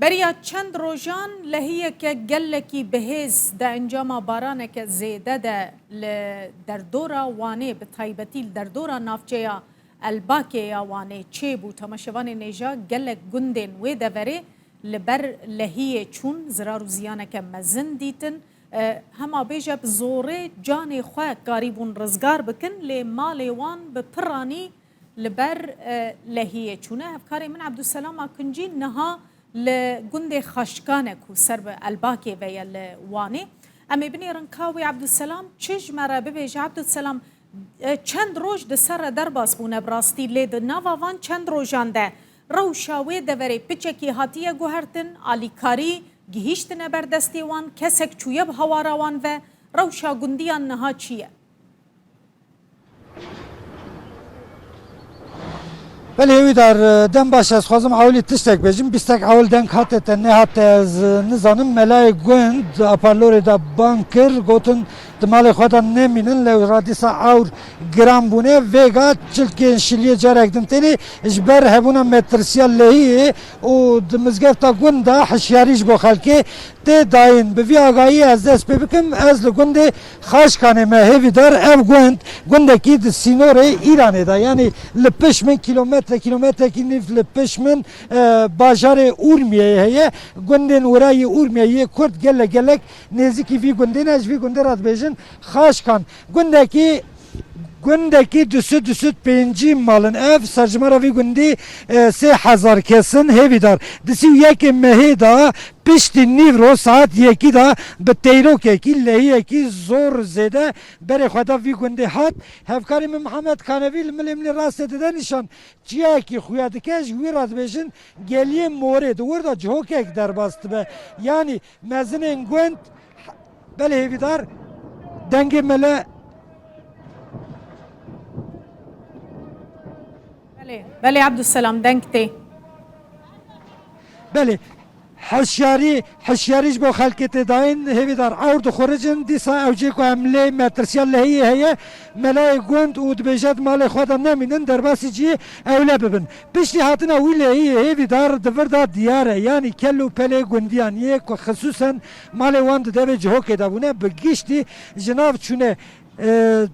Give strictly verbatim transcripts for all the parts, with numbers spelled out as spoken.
Beriya çend rojan lehiyeke gelekî bihêz di encama baraneke zêde de li derdora Wanê, bi taybetî li derdora navçeya Elbakê ya Wanê çêbû. Temaşevanên hêja, gelek gundên wê deverê li ber lehiyê çûn, zirar û ziyaneke mezin dîtin. E, hema bêje bi zorê canê xwe karîbûn rizgar bikin, lê malê wan bi piranî li ber, e, lehiyê çûne. Hevkarê min Ebdulselam Akuncî niha li gundê Xaşkane ku ser bi Elbakê ve ye li Wanê. Em ê binêrin ka wê Ebdulselam çi ji me re bibêje. Ebdulselam, e, çend roj di ser re derbas bûne bi rastî, lê di nava van çend rojan de rewşa wê deverê piçekî hatiye guhertin, alîkarî gihîştine ber destê wan, kesek çûye bi hawara wan ve, rewşa gundiyan niha çi ye? Belê Hêvîdar, dem baş, ez xwazim ewilî tiştek bêjim. Bîstek ewil deng hate te nehate, ez nizanim. Melayê gund a parlorê de bang kir, gotin di malê xwe de nemînin, lewra dîsa ewr giran bûne. Vêga çilkên şiliyê carek din tênê ji ber hebûna metirsiya lehiyê û di mizgefta gund de hişyarî ji bo xelkê tê dayîn. Bi vî agahiyê ez dest pê bikim, ez li gundê Xaşkanê me. Hêvîdar, ev gund, gundekî di sînorê Îranê de, yanî li pişt min, kîlometre, kîlometrekî nîv li pişt min, e, bajarê Urmiyeyê heye. Gundên wira yê Urmiyeyê yê Kurd gelek gelek nêzîkî vî gundê ne, ji vî gundê re dibêjin Xaşkan. Gundekî Gundekî du sed, du sed pêncî mal in. Ev serjimara vî gundî, e, sê hezar kes in. Hêvîdar, di sî û yekê mehê de piştî nîvro saet yekî de bi teyrokekî, lehiyekî zor zêde berê xwe da vî gundê hat. Hevkarê min Mihemed Kanevî li milê min ê rastê dide nîşan. Çiyayekî xuya dike, ji wî re dibêjin Geliyê Morê. Di wir de cihokek derbas dibe. Yanî mezinên gund, belê Hêvîdar, dengê mele. Belê, belê Ebdulselam, deng tê. Belê. Hişyarî, hişyarî ji bo xelkê tê dayîn. Hêvîdar, ewr dixuricin, dîsa ew cê ku em lê metirsiya lehiyê heye, melayê gund û dibêje di malê xwe de nemînin, derbasî cihê ewle bibin. Piştî hatina wî lehiyê Hêvîdar di vir de diyar e, yanî kel û pelê gundiyan yê ku xisûsen malê wan di devê cihokê de bûne, bi giştî ji nav çûne. E,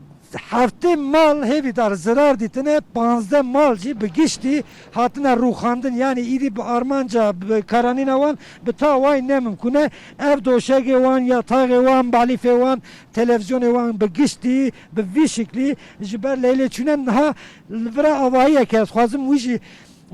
heftê mal Hêvîdar zirar dîtine, panzdeh mal jî bi giştî hatine rûxandin, yanî îdî bi armanca, bi karanîna wan bi ta way nemimkûn e. Ev doşegê wan, yataxê wan, balîfê wan, televîzyonê wan bi giştî bi vî şiklî ji ber lehiyê çûne. Niha li vira avahiyeke ez xwazim wî jî,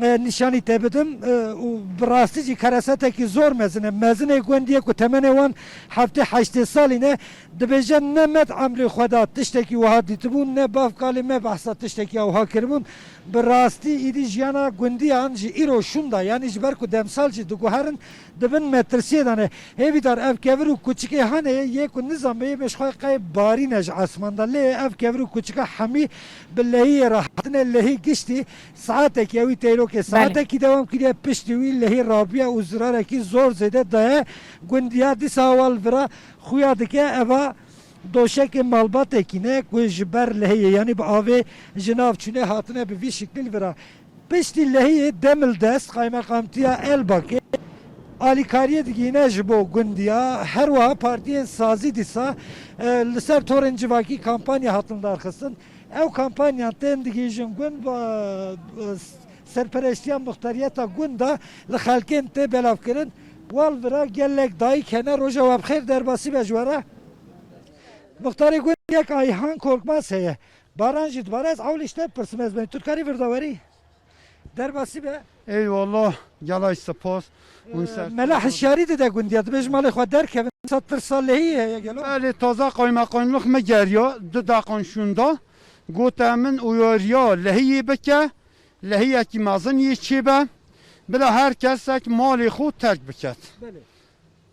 e, nîşanî te bidim, e, û bi rastî jî keresetekî zor mezin e. Mezinê gundiyê ku temenê wan heftê heştê salî ne, dibêje ne me di emrê xwe de tiştekî wiha dîtibûn, ne bavkalê me behsa tiştekî ewha kiribûn. Bi rastî îdî jiyana gundiyan ji îro şûnda, yanî ji ber ku demsal jî diguherin, di bin metirsiyê de ne. Hêvîdar, ev kevir û kuçikê hanê yê ku nizanbê yê mêşxwayê qey barîne ji esman de. Lê ev kevir û kuçika hemî bi lehiyê re hatine, lehî giştî saetekî ewî teyrokê. Belê. Saetekî dewam kiriye, piştî wî lehî rabiye û zirarekî zor zêde daye gundiya. Dîsa hewa li vira xuya dike, eva doşekê malbatekî ne ku ji ber lehiyê, yanî bi avê ji nav çûnê hatine bi vî şiklî li vira. Piştî lehiyê demildest Qaymeqamtiya Elbakê alîkariyê digihîne ji bo gundiya, her wiha partiyên sazî dîsa, e, li ser torên civakî kampanya hatin darxistin. Ew kampanyan tên digihîjin gund, e, serpereştiya muxtariyeta gund de li xelkên tê belavkirin. Wal vira gelek dayik hene, roja we bi xêr, derbasî be ji we re. Muxtarê gund yek Ayhan Korkmaz heye. Baran jî dibare, ez ewlî ji te bipirsim, ez benî. Tu dikarî vir de werî? Derbasî be. Eyvallah, gelay spas. Ee, Hûn ser mela hişyarî dide gundiya, dibêje malê xwe derkevin, sa tirsa lehî heye gelo? Belê, taza qaymeqamlix me geriya, du deqan şûnda, gote min uyariya lehiyê bike, lehiyekî mezin yê çêbe, bila her kesek malê xwe terk biket. Belê.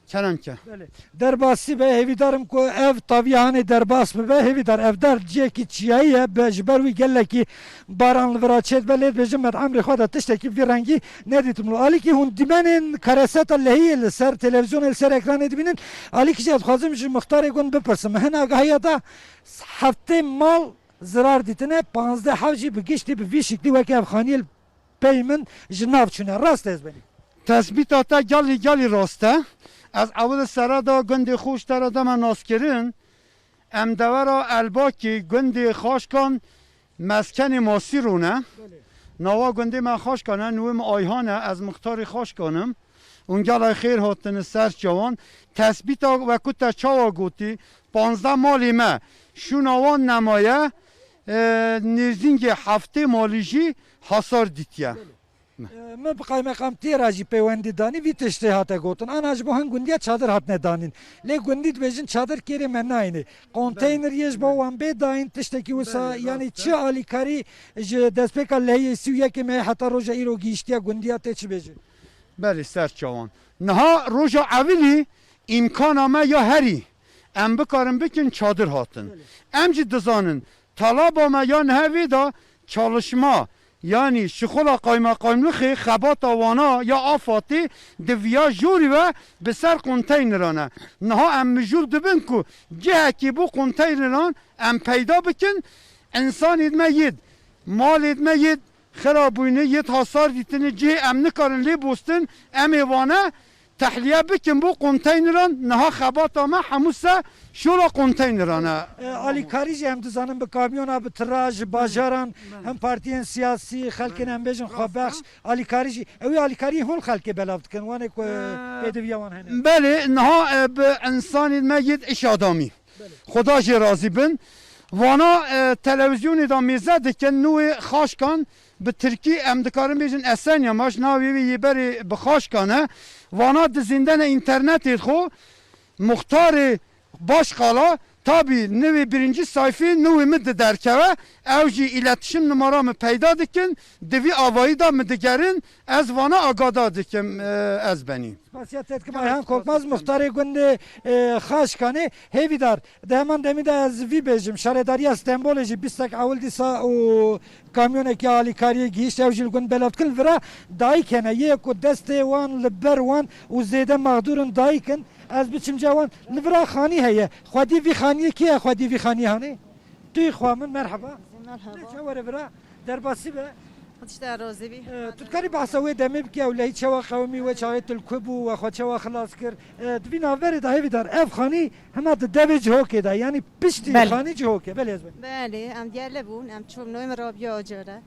Kerem ke. Belê. Derbasî be, hêvîdar im ku ev taviya hanê derbas bibe. Hêvîdar, ev der cihekî çiyayî ye, be, ji ber wî gelekî baran li vira çêdibe, lê dibêjim me di emrê xwe de tiştekî vî rengî nedîtibû. Alîkî, hûn dîmenên kareseta lehiyê li ser televîzyonê, li ser ekranê dibînin. Alîkî jî ez dixwazim ji muxtarê gund bipirsim. Hin agahiya da heftê mal zirar dîtine, panzdeh hev jî bi giştî bi vî şiklî weke ev xaniyê li pey min ji nav çûne. Rast e ez benî? Tesbîta te gelî gelî rast e. Ez ewil sere de gundê xwe ji te re deme naskirin. Em devera Elbakî, gundê Xaşkan, meskenê Masîro ne. Belê. Nava gundê me Xaşkan e, nûwê min Ayhan e, ez mixtarê Xaşkan im. Hûn gelek xêr hatine ser çawan. Tesbîta wekû te çawa gotî, panzdeh malê me şûna wan nemaye, e, nêzîngê heftê malî jî hasar dîtiye. Belê. E, min bi qaymeqamtiyê re jî peywendî danî, vî tiştê hate gotin. Ana ji bo hin gundiya çadir hatine danîn. Lê gundî dibêjin çadir kêrê me nayînê. Konteyner yê ji bo wan bê dayîn, tiştekî wisa, belê, yanî rast e. Çi alîkarî ji destpêka lehiyê sî û yekê me heta roja îro gihîştiye gundiya tê çi bêje? Belê, ser çawan. Niha roja ewilî îmkana me ya herî em bikarin bikin çadir hatin. Belê. Em jî dizanin talaba me ya niha vê de çalışma, yanî şixula qaymeqamlixê xebata wana ya Afatê di viya jorî ve bi ser konteyneran e. Niha em mijûl dibin ku cihekî bo konteyneran em peyda bikin, însanê me yêd, malê me yêd xirabûyne, yêd hasar dîtine, cihê em nikarin lê bostin, em ê vane tehliye bikin bo konteyneran, niha xebata me hemû se şola konteyneran e. E, alîkarî jî em dizanin bi kamyona, bi tira ji bajaran, hem partiyên siyasî, xelkên em bêjin xwebexş, alîkarî jî, ew ê alîkariyê hol xelkê belav dikin, wanê ku, e, pêdiviya wan hene. Belê, niha, e, bi însanê me yêd iş adamî. Belê. Xweda jê razî bin. Vana, e, televîzyonê de mêze dikin, nûwê Xaşkan, bi tirkî em dikarin bêjin Esenyamaş, navê wê yê berê bi Xaşkan e. Vana dizîndene înternetê xwe, muxtarê Başkala, tabî nivê birinci sayfê nûwê min di derkeve, ew jî îletişim numara min peyda dikin, di vî avayî de min digerin, ez vana agada dikim, e, ez benî. Spasiya te dikim Ayhan Korkmaz, muxtarê gundê, e, Xaşkanê. Hêvîdar, di heman demî de ez vî bêjim, şaredariya Stenbolê jî bîstek ewil dîsa û kamyonekî alîkariyê gihîşt, ew jî li gund belav dikin, li vira dayik hene, yê ku destê wan li ber wan û zêde mexdûr in dayik in. Ez biçim cem wan, li vira xanî heye. Xwedî vî xaniyê kê ye? Xwedî vî xaniyê hanê? Tu yî xwa min, merheba. Merheba. Lê çawa re vira? Derbasî be. Xwedî ji te razî bî. E, tu dikarî behsa wê demê bikî, ew lehî çawa qewimî, we çaxê tu li ku bû, we xwe çawa xilas kir? E, di vî navberê de Hêvîdar, ev xanî hema di devê Cihokê de, yanî piştî, belê, xanî Cihokê, belê ez be. Belê, em diya li bûn, em çûm, navê min Rabîa Acar e.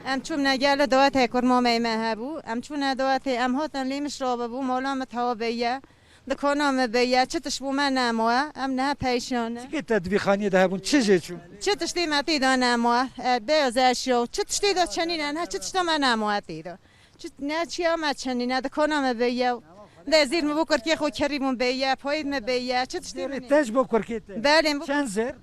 Em çûm ne gele dawetê kurmamê me hebû. Em çûne dawetê, em hatin lê min şirabibû, mala min tewa beye. Dikana me beye, çi tişt bo me nemaye, em niha perîşan ne. Çi kê te di vî xaniyê de hebûn, çi jê çû? Çi tiştê me tê de nemaye, e, beyaz eşya, çi tiştê de çenîne, niha çi tişta me nemaye tê de. Çi, ne çiya me çenîne, dikana me beye. De zêr min bo kurkê xwe kerî bûn beye, payê me beye, çi tiştê me ne. Te ji bo kurkê te? Belê, bo... Çend zêr?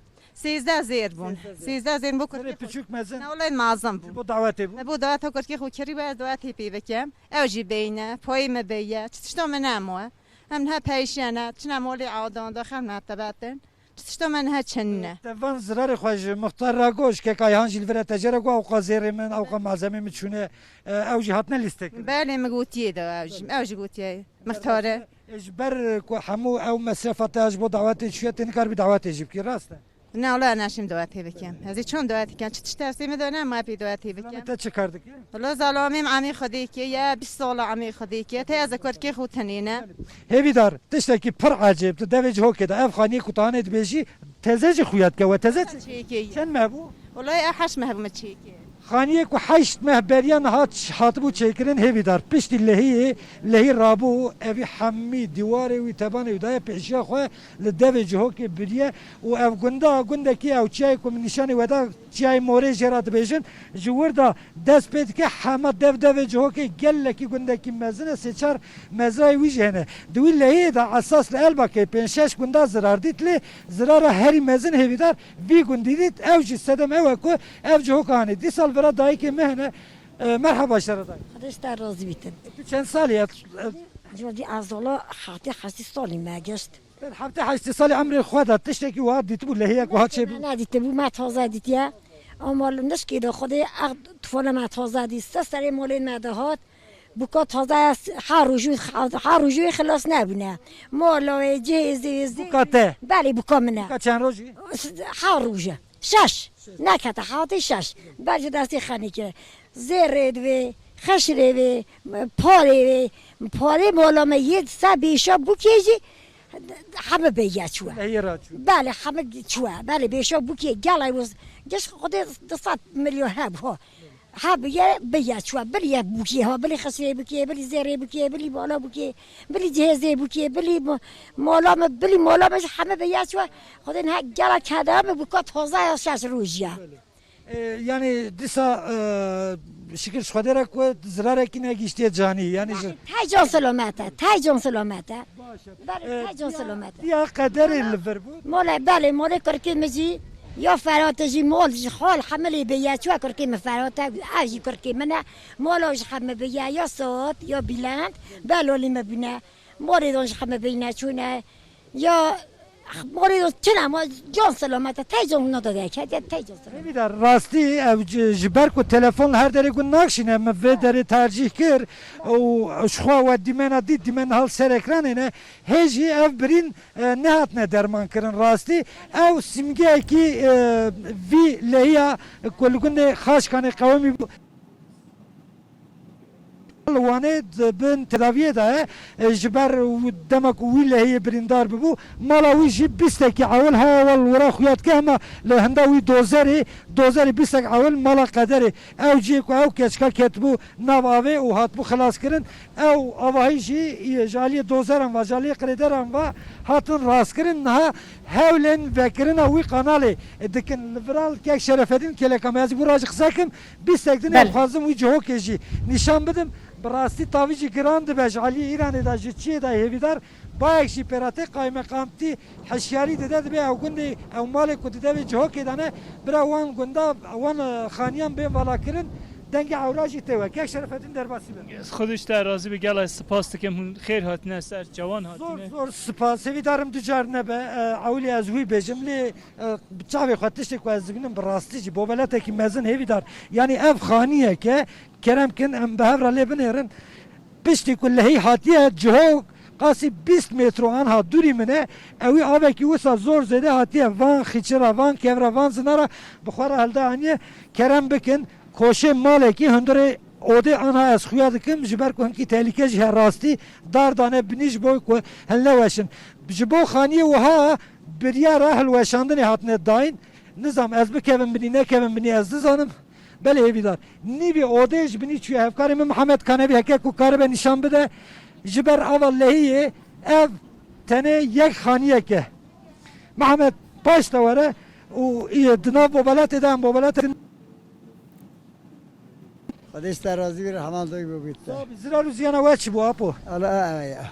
Sêzdeh zêr bûn. Sêzdeh zêr. Sêzdeh zêr bo kurkê xwe. Piçûk mezin? Ne, wele mezin bû. Ji bo dawetê bû? Me bo daweta kurkê xwe kerî, ez dawetê pê bikim. Ew jî beyne, payê me beye, çi tişta me nemaye. Em niha perîşan ne, çine malê adan de, xem ne tebetin. Çi tişta me niha çenîne. Te van zirarê xwe ji muxtar re got, ji kek Ayhan jî li vir e, te jê re got, ewqa zêrê min, ewqa malzemê min çûne, e, ew jî hatine lîstekirin? Belê, min gotiye de, ew jî, ew jî gotiye. Muxtare. E, ji ber ku hemû ew mesrefa te ji bo dawetê çûye, tê nikaribî dawetê jî bikî, rast e? Ne, wala ez naşim dawetê bikim. Ez ê çon dawetê bikim? Çi tişt tevsê min de ne, ma pê dawetê bikim. Te çi kar dike? Wala zalamê min amê Xwedê ke ye, bîst sala amê Xwedê ke. Te ez kurkê xwe tenê ne. Hêvîdar, tiştekî pir ecêb di devê Cihokê de, ev xaniyê ku tu hanê dibêjî, teze jî xuya dike we, teze çi? Çêkê ye. Çend meh bû? Wala ev heşt meh bû me çêkê. Xaniyê ku heşt meh beriya niha ç-, hatibû çêkirin, Hêvîdar, piştî lehiyê, lehî rabû, evî hemî dîwarê wî, tebanê wî daye pêşiya xwe, li devê Cihokê biriye û ev gunda, gundekî ew çiyayê ku min nîşanî we da, Çiyayê Morê jê re dibêjin, ji wir de dest pê dike, hema dev devê Cihokê gelekî gundekî mezin e, sê çar mezrayê wî jî hene. Di wî lehiyê de esas li Elbakê pênc şeş gunda zirar dît, lê zirara herî mezin Hêvîdar vî gundî dît, ew jî sedem ew e ku ev Cihok hanê. Dîsa li vira dayikê me hene. E, merheba ji te re dayik. Xwedê ji te razî bîtin. Tu çend salî ye? Ji wextî ez wala heftê heştê salî me geşt. Ber heftê heştê salî emrê xwe de tiştekî wiha dîtibû, lehiyek wiha çêbû? Me nedîtibû, me taze dîtiye. Ama li nişkê de Xwedê ev tufane me taze dît. Sê serê malê me de hat. Bûka taze her rojî, her rojî xilas nebûne. Mala wê, cihê zê, zê. Bûka te? Belê, bûka min e. Bûka çend rojî? Her rojî. Şeş. Nekete hatî şeş. Ber ji destê xenîke. Zêrê divê, xeşirê vê, parê vê, Parê mala me yê di sed bêşa bûkê jî heme bêya çûye. Lehiyê ra çû. Belê, heme çûye. Belê, bêşa bûkê gelê wis. Geş Xwedê di sed milyon hebû ha. Hebûye bêya çûye. Bilî ye bûkê ha, bilî xisrê bûkê, bilî zêrê bûkê, bilî bala bûkê, bilî cihêzê bûkê, bilî mo-, mala me, bilî mala me jî heme bêya çûye. Xwedê niha gela keda me bûka taze ya şeş rojî ye. Belê. E, yanî dîsa, e, şikir ji Xwedê re ku zirarekî negihiştiye canî, yanî ji Tey can selamet e, tey can selamet e. Baş e. Belê, E, tey can diya, selamet e. Diya qederê li vir bû. Mole, belê, molê kurkê min jî ya ferate jî mol jî hal hemilê bê ye çûye kurkê min ferate, ev jî kurkê min e. Mola jî heme bê ye, ya saat, ya bîlend, belolî me bîne. Morê dan jî heme bîne çûne. Ya Morê çi ne ma can selamet e, tey can nada de kediye, tey can selamet. Hêvîdar, rastî ew ji, ji ber ku telefon li her derê gund nakşîne, min vê derê tercîh kir û ji xwe we dîmena dît, dîmen hal ser ekranê ne. Hê jî ev birîn, e, nehatine derman kirin rastî. Ew simgeyekî, e, vî lehiya ku li gundê Xaşkanê qewimî bû. Li Wanê di bin tedaviyê de ye. E, ji ber û dema ku wî lehiyê birîndar bibû, mala wî jî bîstekî ewil haya we li wira xuya dike, hema li hinda wî dozerê, dozerê bîstek ewil mala Qederê. Ew cihê ku ew keçika ketibû nav avê û hatibû xilaskirin. Ew avahî jî, e, ji aliyê dozeran ve, ji aliyê qirêderan ve hatin rastkirin. Niha hewlên vekirina wî kanalê dikin. Li vira kek Şerefedîn kêleka me, ez jî bo re jî qise kim. Bîstek din Belê. Em xwazim wî cihokê jî nîşan bidim. Bi rastî tavî jî giran dibe ji aliyê Îranê de, ji çiyê de Hêvîdar. Bayek jî pêratê qaymeqamtî hişyarî dide, dibê ew gundê, ew malê ku dide vê cihokê de ne, bira wan gunda, wan, e, xaniyan bên valakirin, dengê ewra jî tê we. Kek Şerefedîn derbasî be. Xwedê ji te razî be, gelek spas dikim, hûn xêr hatine ser, çawan Zor, hatine. Zor spas. Hêvîdarim du car nebe, e, ewilî ez wî bêjim, lê E, bi çavê xwe tiştê ku ez dibînim bi rastî jî bobeletekî mezin Hêvîdar. Yanî ev xaniyeke, kerem kin em bi hev re lê binêrin. Piştî ku lehî hatiye cihok qasî bîst metro anha dûrî min e. Ewî avekî wisa zor zêde hatiye van xîçira, van kevra, van zinara bi xwe re hilda aniye. Kerem bikin koşê malekî hundirê odê anha ez xuya dikim, ji ber ku hinkî tehlîke jî her rastî dar dane binî ji bo ku hilneweşin. Ji bo xaniyê wiha biryara hilweşandinê hatine dayîn. Nizam ez bikevim binî, nekevim binî, ez nizanim. Belê Hêvîdar. Nîvî odê ji binî çûye. Hevkarê min Mihemed Kanevi heke ku karibe nîşan bide. Ji ber ava lehiyê ev tenê yek xaniyek e. Mihemed paş de were û, e, di nav bobelatê de em bobelatê Xwedê ji te razî bî, heman doy bibît te. Sağ ol, zirar û ziyana we çi bû, apo? Ala ew ya.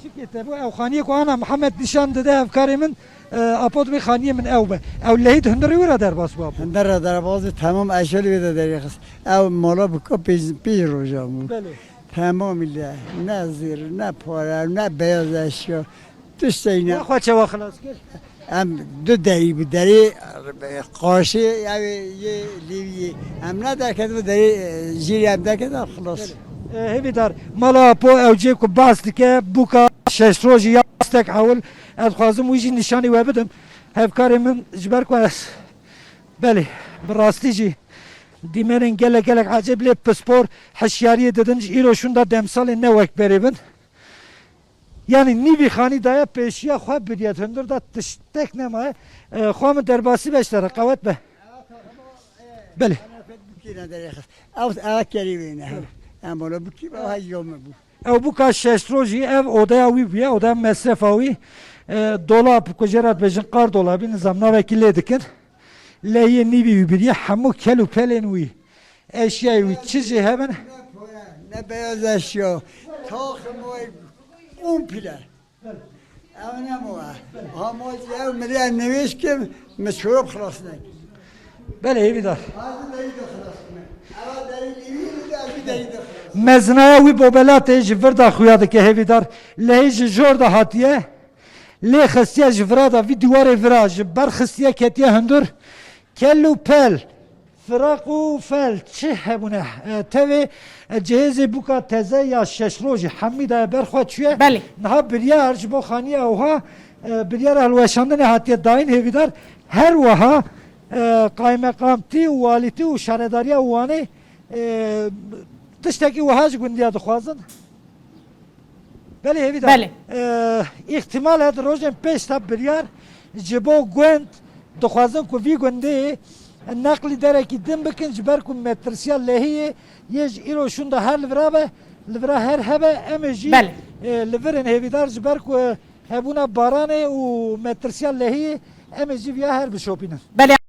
Çi kê te bû? Ew xaniyê ku ana Mihemed nîşan dide, hevkarê min, e, apo dibê xaniyê min ew be. Ew lehî di hundirê wî re derbas bû, apo? Hundir re derbas bû, temam eşyalî wê de derêxist. Ew mala bûka pênc, pênc rojan bû. Belê. Temamî le. Ne zêr, ne pare, ne beyaz eşya. Tişteyne. Wa xwe çawa xilas kir? Em du derî bi derê, e, qarşê ew yê lêviyê. Em ne derket bi derê, e, jêrî em derket, em xilas. E, Hêvîdar, mala apo ew cê ku bas dike, bûka şeş rojî ya stek ewil, ez dixwazim wî jî nîşanî we bidim. Hevkarê min ji ber ku ez, belê, bi rastî jî dîmenên gelek gelek ecêb lê pispor hişyariyê didin, ji îro şûnda demsalê ne wek berê bin. Yanî nîvî xanî daye pêşiya xwe biriye, hundir da tiştek nemaye. E, xwe min derbasî be ji te re, qewet be. Belê. Bûkî ne derêxist. Ew, ew kerî wê ne. Belê. Em wala bûkî be, ew hej yo me bû. Ew bûka şeş rojî, ev odeya wî bûye, odeya mesrefa wî. E, dolab, ku jê re dibêjin qar dolabî, nizam navekî lê dikin. Lehiyê nîvî wî biriye, hemû kel û pelên wî. Eşyayê wî çi jî hebin. Ne pare, ne beyaz eşya. Taxim wê komple. Ew ne mo e. Ha mo jî ew milê nivêj kim, min çorop xilas nekir. Belê, Hêvîdar. Ez derî de xilas kim. Ewa derî lîvî de, ez derî de xilas. Mezinaya wî bobelatê ji vir de xuya dike, Hêvîdar. Lehê ji jor de hatiye. Lê xistiye ji vira de, vî dîwarê vira ji ber xistiye ketiye hundir. Kel û pel, firaq û fel çi hebûne? E, tevê, e, cihêzê bûka teze ya şeş rojî hemî daye ber xwe çûye. Belê. Niha biryar ji bo xanî ewha, e, biryara hilweşandinê hatiye dayîn, Hêvîdar. Her wiha, e, qaymeqamtî û walîtî û şaredariya Wanê, e, tiştekî wiha ji gundiya dixwazin. Belê hêvîdar. Belê. E, îhtimal heye di rojên pêş de biryar ji bo gund dixwazin ku vî gundê neqlî derekî din bikin, ji ber ku metirsiya lehiyê yê ji îro şûnda her li vira be, li vira her hebe, em ê jî, Belê. e, li vir in hêvîdar, ji ber ku hebûna baranê û metirsiya lehiyê, em ê jî viya her bişopînin. Belê.